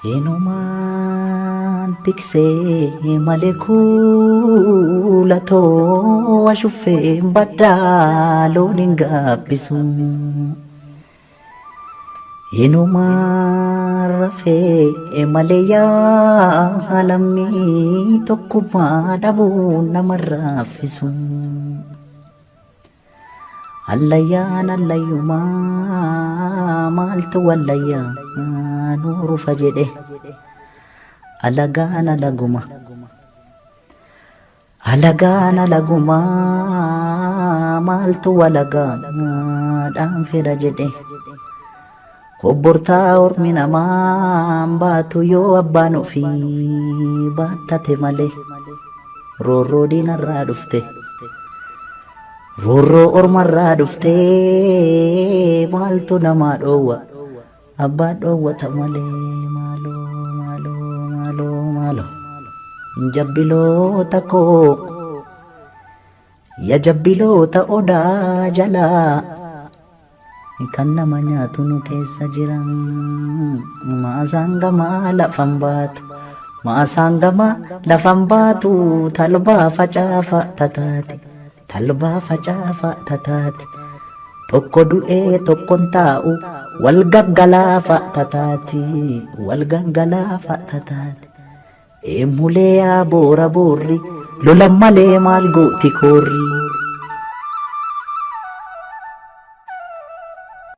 Inumaan tiksee malee kuulatoo ashuffeen baddaa loon hin gaabbisu. Inumaan rafee malee yaa lammii tokkummaa dhabuun nama raffisu. Allayyaan allayyumaa maaltu wallayyaa nuurufa jedhe alagaan alaguma. Alagaan alagumaa maaltu walagaa dhaan fira jedhe. Kobbortaa ormi namaan baatu yoo abbaan ofii baattate malee. Roorroo diinarraa dhufte. Roorroo ormarraa dhufte maaltu namaa dhoowwa. Abbaan dhoowwata malee maaloo maaloo maaloo maaloo. Jabbiloota koo ya jabbiloota odaa jalaa kan nama nyaatu nu keessa jiran maasaan gamaa lafan baatu maasaan gamaa lafan baatu talbaa facaafa tataate talbaa facaafa tataate tokko du'ee tokkon taa'u wal gaggalaafa tataati wal gaggalaafa tataate. Eemulee yaa boora boorri lolan malee maal gooti koorri.